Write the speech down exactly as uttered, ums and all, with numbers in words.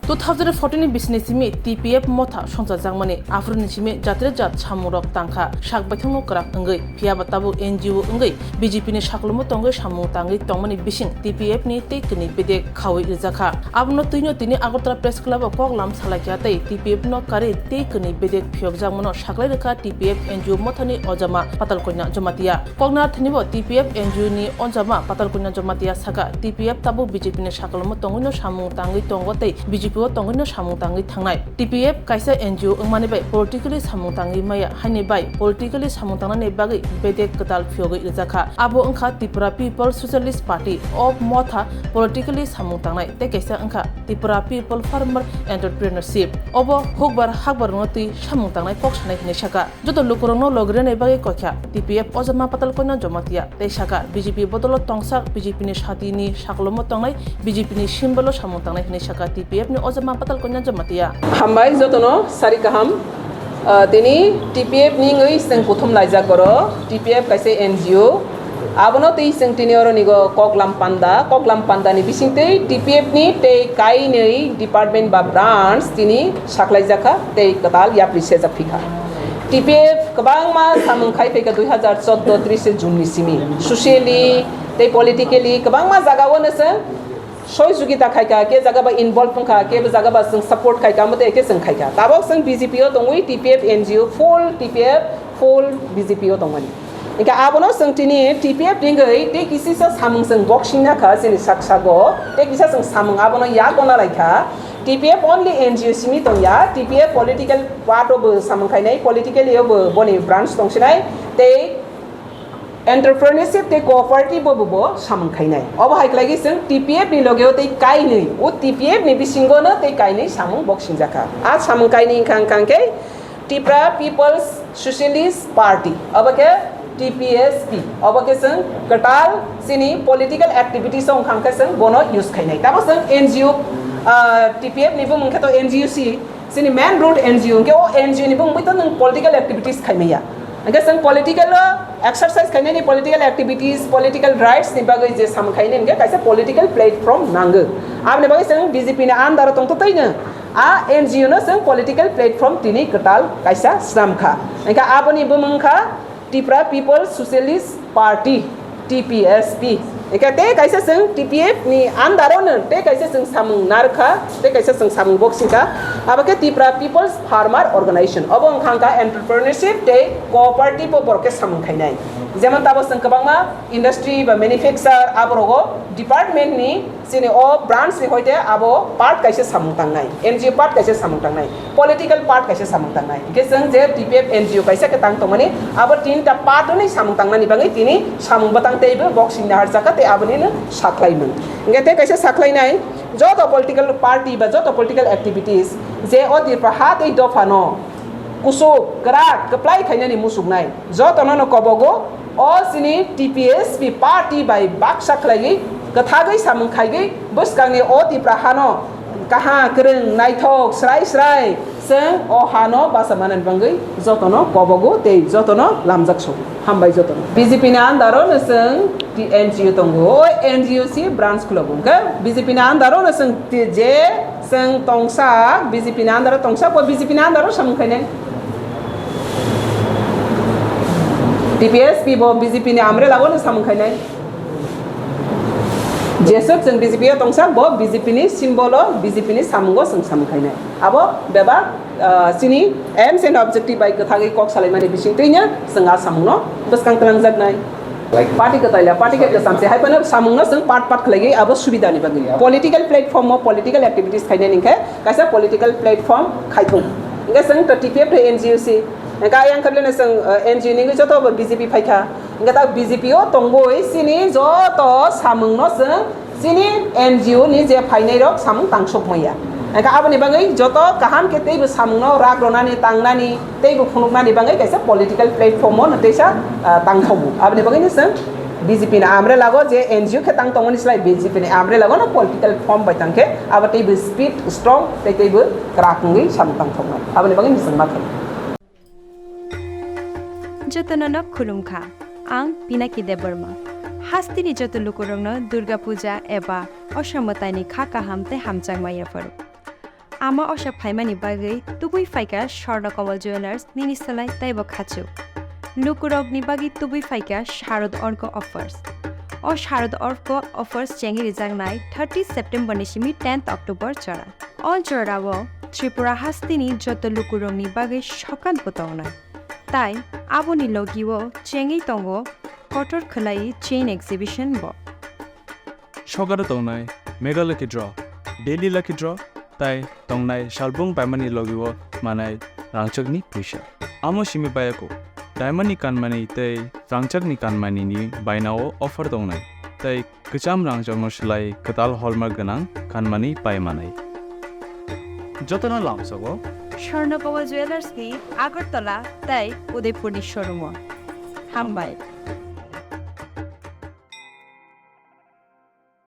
Two thousand fourteen ni bisini simi T P F motha songchajakmani aphuru ni simi jatri jat samungrok tangkha sak baithangno kwrak wngwi, phiyaba tabuk N G O wngwi B J P ni saklomo tongwi samung tangwi tongmani bising T P F ni tei kwnwi bedek khawi rijakha. Abono twino tini Agartala Press Club o koklam salaikha tei T P F no karwi tei kwnwi bedek phiyokjakmano saklai rwkha T P F N G O mothani ojama Patal Kanya Jamatia. Koknarthani bo T P F N G O ni ojama Patal Kanya Jamatia saka, T P F tabuk B J P ni sakalomo tongwino samung tangwi tongo tei B J P o tongwino samung tangwi thangnai. T P F kaisa N G O wngmani bai politically samung tangwi maya, haini bai politically samung tangnani bagwi bedek kwtal phiyogwi rwjakha. Abo wngkha Tripura People Socialist Party of Motha politically samung tangnai tei kaisa wngkha Tripura People Farmer Entrepreneurship. Obo hukbar hakbar rwno twi samung tangnai kok sanai hinwi saka. Joto lukurokno logrinai bagwi kokya T P F ojama Patal Kanya Jamatia tei saka B J P bodolo tongsak B J P ni satini saklomo tongnai B J P ni symbol o samung tangnai hinwi saka T P F ni ojama Patal Kanya Jamatia. Hambai jotono sari kaham. Ah, tini T P F ni wngwi chwng kuthum laijak oro. T P F kaisa N G O. Abono twi chwng tini oro nigo koklam panda, koklam panda ni bisingtwi T P F ni tei kainwi department ba branch tini saklaijakha tei kwtal yapri sejak phikha. T P F kwbangma samung khai phaikha dui hazar chordo tris June ni simi. Socially tei politically kwbangma jaga o no chwng sohojogita khaikha, ke jaga ba involve wngkha, ke jaga ba chwng support khaikha, amo tei ke chwng khaikha. Tabok chwng B J P o tongwi, T P F N G O full, T P F full B J P o tongmani. Hingke abono chwng tini T P F ni wngwi tei kisisa samung chwng boxing na kha chini sak sago, tei kisa chwng samung abono yago na lai kha. T P F only N G O simi tong ya, T P F political part o bo samung khainai, politically o bo boni branch tong sinai, tei entrepreneurship tei cooperative bo bo samung khainai. Obo hai khlai chwng T P F ni loge o tei kainwi, o T P F ni bisingo no tei kainwi samung boxing jakha. A samung kainwi wngkha wngkha khe Tripura People's Socialist Party, obo khe T P S P, obo khe chwng kwtal chini political activities o wngkha khe chwng bono use khainai. Tamo chwng N G O, ah, T P F ni bumung khe to N G O si, chini main root N G O, hwnkhe o N G O ni bumung bai to nwng political activities khaimaya. Hwnkhe chwng political o exercise khainani, political activities, political rights ni bagwi je samung khainani hwnkhe kaisa political platform nango. Aboni bagwi chwng B J P ni under o tongtwtwi no. A N G O no chwng political platform tini kwtal kaisa swnam kha. Hingkhe aboni bumung kha Tripura People Socialist Party, T P S P. Hingkhe tei kaisa chwng T P F ni under o no tei kaisa chwng samung narwkha, tei kaisa chwng samung boxing kha. Abo khe Tripura People's Farmer Organization. Obo wngkha kha entrepreneurship tei cooperative o borok khe samung khainai. Jemon tabok chwng kwbangma industry ba manufacture aborogo department ni Chini o branch ni hoite abo part kaisa samung tangnai, N G O part kaisa samung tangnai, political part kaisa samung tangnai. Hingke chwng je T P F N G O kaisa khe tang tongmani, abo tinta part wngwi samung tangnani bagwi tini samung bwtang teibo boxing naharjak kha tei abonino saklaimung. Hingke tei kaisa saklainai joto political party ba joto political activities je o Tripura ha tei dophano kusuk, kwrak, kwplai khainani musuknai. Jotono no kobogo o chini T P S P party bai baksa khlaiwi kwthagwi samung khaigwi bwskangni o Tipra hano kaha kwrwng naithok srai srai chwng o hano bacha manani bagwi jotono kobogo tei jotono lamjak sogo. Hambai jotono. B J P ni under o no chwng N G O tongo, o N G O si branch khwlago. Hwnkhe B J P ni under o no chwng je Chwng tongsa B J P ni under o tongsa, bo B J P ni under o samung khainai. T P S P bo B J P ni umbrella o no samung khainai. Jeswk chwng B J P o tongsa, bo B J P ni symbol o, B J P ni samung o chwng samung khainai. Abo bebak, ah, chini aims and objective bai kwthagwi kok salaimani bisingtwi no chwng a samung no bwskang twlangjaknai. Party kwtaila, party khe kwcham se, hai phano samung no chwng part part khlaiwi abo subida ni bagwi. Political platform o political activities khainani hwnkhe kaisa political platform khaithung. Hwnkhe chwng to T P F tei N G O si. Hwnkhe ayang khe bwleno chwng, eh, N G O ni wngwi joto bo B J P phaikha. Hwnkhe ta B J P o tongwi chini joto samung no chwng Chini N G O ni je phainai rok samung tangsok maya. Hwnkhe aboni bagwi joto kaham khe teibo samung no rak rwnani, tangnani, teibo phunuknani bagwi kaisa political platform o no teisa, ah, tangthogo. Aboni bagwi no chwng B J P ni umbrella o je N G O khe tang tongmani slai B J P ni umbrella o no political form bai tangkhe abo teibo speed strong tei teibo kwrak wngwi samung tangthoknai. Aboni bagwi no chwng ma khaio. Jotono no khulumkha. Ang Pinaki Debbarma. Hasteni joto lukurokno Durga Puja eba Osha mwtaini kha kaham tei hamjakma yapharo. Ama osa phaimani bagwi tubui phaikha Swarna Kamal Jewellers nini slai taibo khachuk. Lukurokni bagwi tubui phaikha Sharad Orko offers. O Sharad Orko offers chengwi rijaknai thirty September ni simi tenth October jora. O jorao Tripura hasteni joto lukurokni bagwi sokat bo tongnai. Tai aboni logio chengwi tongo kotor khwlai chain exhibition bo. Sokaro tongnai Mega Lucky Draw, Daily Lucky Draw, tai tongnai salbung paimani logio manai rangchakni puisa. Amo simi bayako, diamond ni kanmani tei rangchakni kanmani ni bainao offer tongnai, tei kwcham rangchakno slai kwtal hallmark gwnang kanmani pai manai. Jotono lamsogo Swarna Kamal Jewellers ni Agartala tei Udaipur ni showroom o. Hambai.